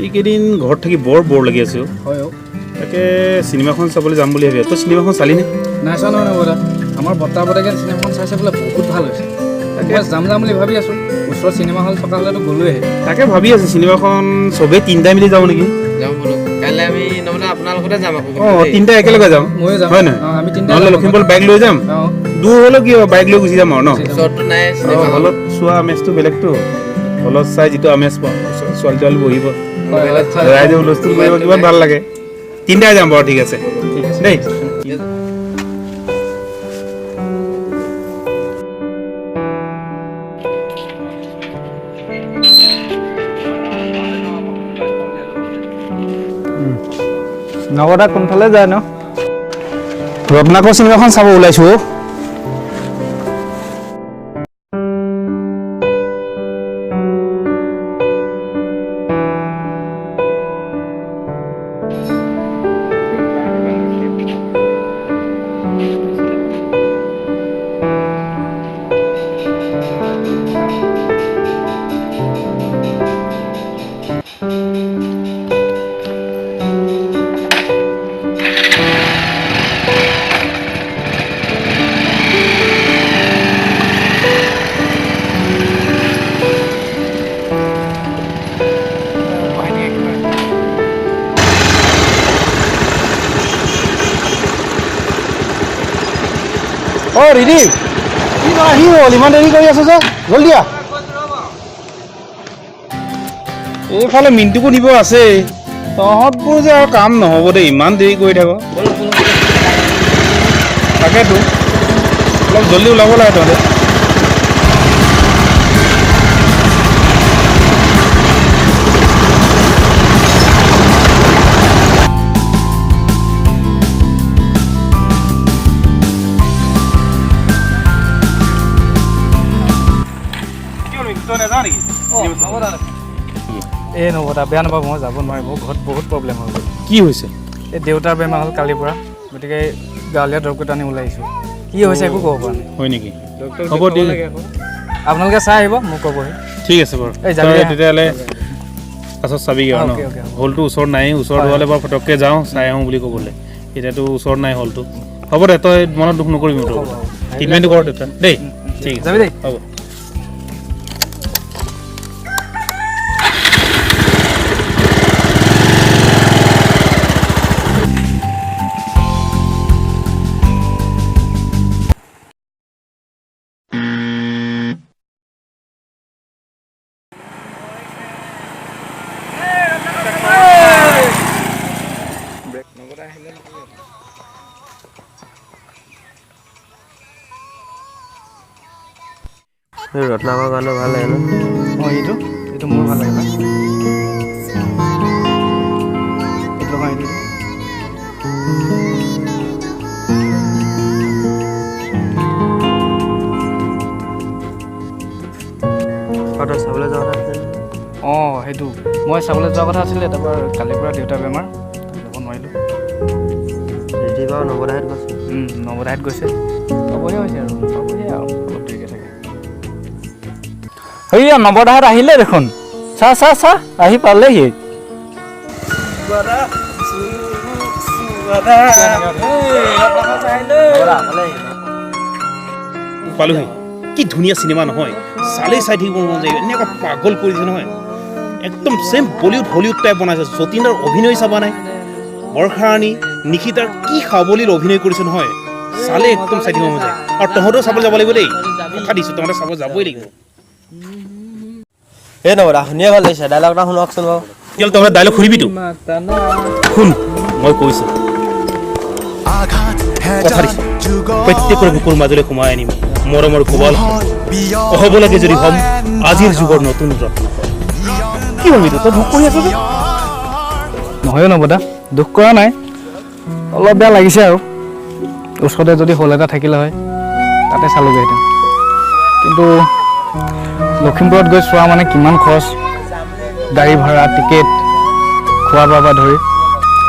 এইকেইদিন ঘৰত থাকি বৰ বৰ লাগি আছে। হয় অ'। তাকে চিনেমাখন চাবলৈ যাম বুলি ভাবি আছোঁ। তই চিনেমাখন চালি নে? নাই চোৱা নহয় নৱদা। আমাৰ বৰ্তা বৰ্তাকে চিনেমাখন চাইছে বোলে, বহুত ভাল হৈছে। তাকে মই যাম যাম বুলি ভাবি আছোঁ। ওচৰত চিনেমা হল থকা হ'লেতো গ'লোৱেই। তাকে ভাবি আছোঁ, চিনেমাখন চবেই তিনিটাই মিলি যাওঁ নেকি? যাওঁ বোলো কাইলৈ আমি নহ'লে আপোনাৰ লগতে যাম আকৌ। অঁ, তিনিটা একেলগে যাওঁ। ময়ো যাম। হয় নহয়? অঁ, আমি তিনিটা নহ'লে যাম। লখিমপুৰত বাইক লৈ যাম। অঁ। দূৰ হ'লেও কি হ'ব, বাইক লৈ গুচি যাম আৰু ন? ওচৰততো নাই অঁ, চিনেমা হল। হলত চোৱা আমেজটো বেলেগতো। হলত চাই যিটো আমেজ পাওঁ, ছোৱালী তোৱালী বহিব, হয়, হয়। ৰাইজে হুলস্থুল কৰিব, কিমান ভাল লাগে। তিনিটাই যাম বাৰু, ঠিক আছে। ঠিক আছে। দেই। নৱদা কোনফালে যায় ন? ৰত্নাকৰ চিনেমাখন চাব ওলাইছোঁ অ'। অ' ৰিদীপ, কি হ'ল, ইমান দেৰি কৰি আছ যে? জলদি আহ। এইফালে মিণ্টুকো নিব আছেই। তহঁতবোৰ যে আৰু কাম নহ'ব দেই, ইমান দেৰি কৰি থাক। তাকেতো অলপ জলদি ওলাব লাগে তহঁতে। তই নাযাৱ নেকি? এই নৱদা, বেয়া নাপাব, মই যাব নোৱাৰিম। মোৰ ঘৰত বহুত প্ৰব্লেম হৈ গ'ল। কি হৈছে? এই দেউতাৰ বেমাৰ হ'ল কালিৰ পৰা, গতিকে গাঁৱলীয়া দৰৱ কেইটা আনি ওলাই আহিছোঁ। কি হৈছে একো ক'ব পৰা নাই। হয় নেকি? হ'ব দে। আপোনালোকে চাই আহিব, মোক ক'বহি। ঠিক আছে বাৰু। এই যাবি তই দে। তেতিয়াহ'লে পাছত চাবিগৈ আৰু ন? অ'কে, অ'কে, হ'ব। হলটো ওচৰত নাই। ওচৰত হ'লে বাৰু ফটককৈ যাওঁ, চাই আহোঁ বুলি ক'বলৈ। এতিয়াতো ওচৰত নাই হলটো। হ'ব দে, তই মনত দুখ নকৰিবি মোৰটো। হ'ব, হ'ব। ট্ৰিটমেণ্টটো কৰ দেউতা দেই। ঠিক আছে। যাবি দেই। হ'ব। ৰত্নাকৰ গানটো ভাল লাগে ন? অঁ, এইটো মোৰ ভাল লাগে পাই। এইটো লগাওঁ, এইটো। আৰু তই চাবলৈ যোৱা কথা আছিল। অঁ, সেইটো মই চাবলৈ যোৱা কথা আছিলে, তাৰপৰা কালিৰ পৰা দেউতাৰ বেমাৰ, যাব নোৱাৰিলোঁ। ৰিদীপ আৰু নৱদাহেঁত গৈছে। নৱদাহেঁত গৈছে, পাবহে হৈছে আৰু, পাবহে আৰু অলপ দেৰিকৈ চাগে। সৈয়া নৱদাহঁত আহিলে দেখোন। চা চা চা, আহি পালেহি। পালোহি। কি ধুনীয়া চিনেমা নহয়, চালেই চাই থাকিব মন যায়। এনেকুৱা পাগল কৰি দিছে নহয়, একদম ছেম বলিউড হলিউড টাইপ বনাইছে। যতীনৰ অভিনয় চাবা নাই, বৰ্ষাৰাণী নিশিতাৰ কি সাৱলীল অভিনয় কৰিছে নহয়, চালে একদম চাই থাকিব মন যায়। আৰু তহঁতেও চাবলৈ যাব লাগিব দেই, কথা দিছোঁ, তহঁতে চাব যাবই লাগিব। এই নৱদা, শুনিয়ে ভাল লাগিছে। ডাইলগ এটা শুনকচোন বাৰু। তেতিয়াহ'লে তহঁতে ডাইলগ শুনিবিতো? শুন, মই কৈছোঁ, কথা দিছোঁ, প্ৰত্যেকৰে বুকুৰ মাজলৈ সোমাই আনিম মৰমৰ কোবাল। হ'ব লাগে যদি হ'ম আজিৰ যুগৰ নতুন ৰত্ন। কি হ'ল মিতু, তই দুখ কৰি আছ যে? নহয়ো নৱদা, দুখ কৰা নাই, অলপ বেয়া লাগিছে আৰু। ওচৰতে যদি হল এটা থাকিলে হয়, তাতে চালোগৈহেঁতেন। কিন্তু লখিমপুৰত গৈ চোৱা মানে কিমান খৰচ, গাড়ী ভাড়া, টিকেট, খোৱা বোৱাৰ পৰা ধৰি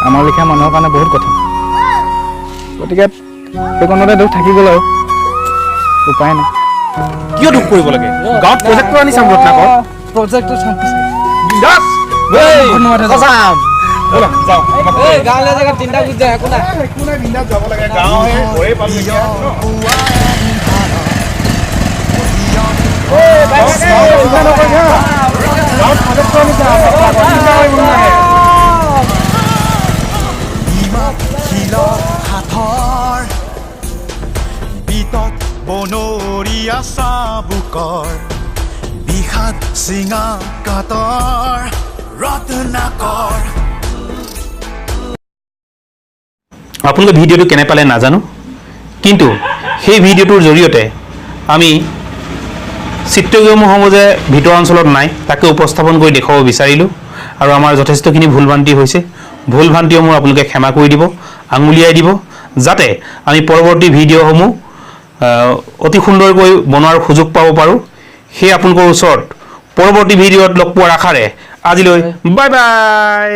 আমাৰ লেখীয়া মানুহৰ কাৰণে বহুত কঠিন। গতিকে সেইকণতে দুখ থাকি গ'ল আৰু, উপায় নাই। কিয় দুখ কৰিব লাগে? গাঁৱত প্ৰজেক্টৰ আনি চাম ৰত্নাকৰ। প্ৰজেক্টৰ চাম। বিন্দাছ। যাম। ব'লা, যাওঁ। গাঁৱলীয়া জেগাত তিনিটা গুচি যায়, একো নাই। একো নাই, বিন্দাছ যাব লাগে। গাঁৱহে ঘৰে পালোঁ এতিয়া ন। শিলৰ সাঁথৰ বিতত বনৰীয়া চাবুকৰ বিষাদ চিঙা কাতৰ ৰত্নাকৰ। আপোনালোকে ভিডিঅ'টো কেনে পালে নাজানো, কিন্তু সেই ভিডিঅ'টোৰ জৰিয়তে আমি চিত্ৰগৃহসমূহ যে ভিতৰুৱা অঞ্চলত নাই, তাকে উপস্থাপন কৰি দেখুৱাব বিচাৰিলোঁ। আৰু আমাৰ যথেষ্টখিনি ভুল ভ্ৰান্তি হৈছে, ভুল ভ্ৰান্তিসমূহ আপোনালোকে ক্ষমা কৰি দিব, আঙুলিয়াই দিব, যাতে আমি পৰৱৰ্তী ভিডিঅ'সমূহ অতি সুন্দৰকৈ বনোৱাৰ সুযোগ পাব পাৰোঁ। সেই আপোনালোকৰ ওচৰত পৰৱৰ্তী ভিডিঅ'ত লগ পোৱাৰ আশাৰে আজিলৈ বাই বাই।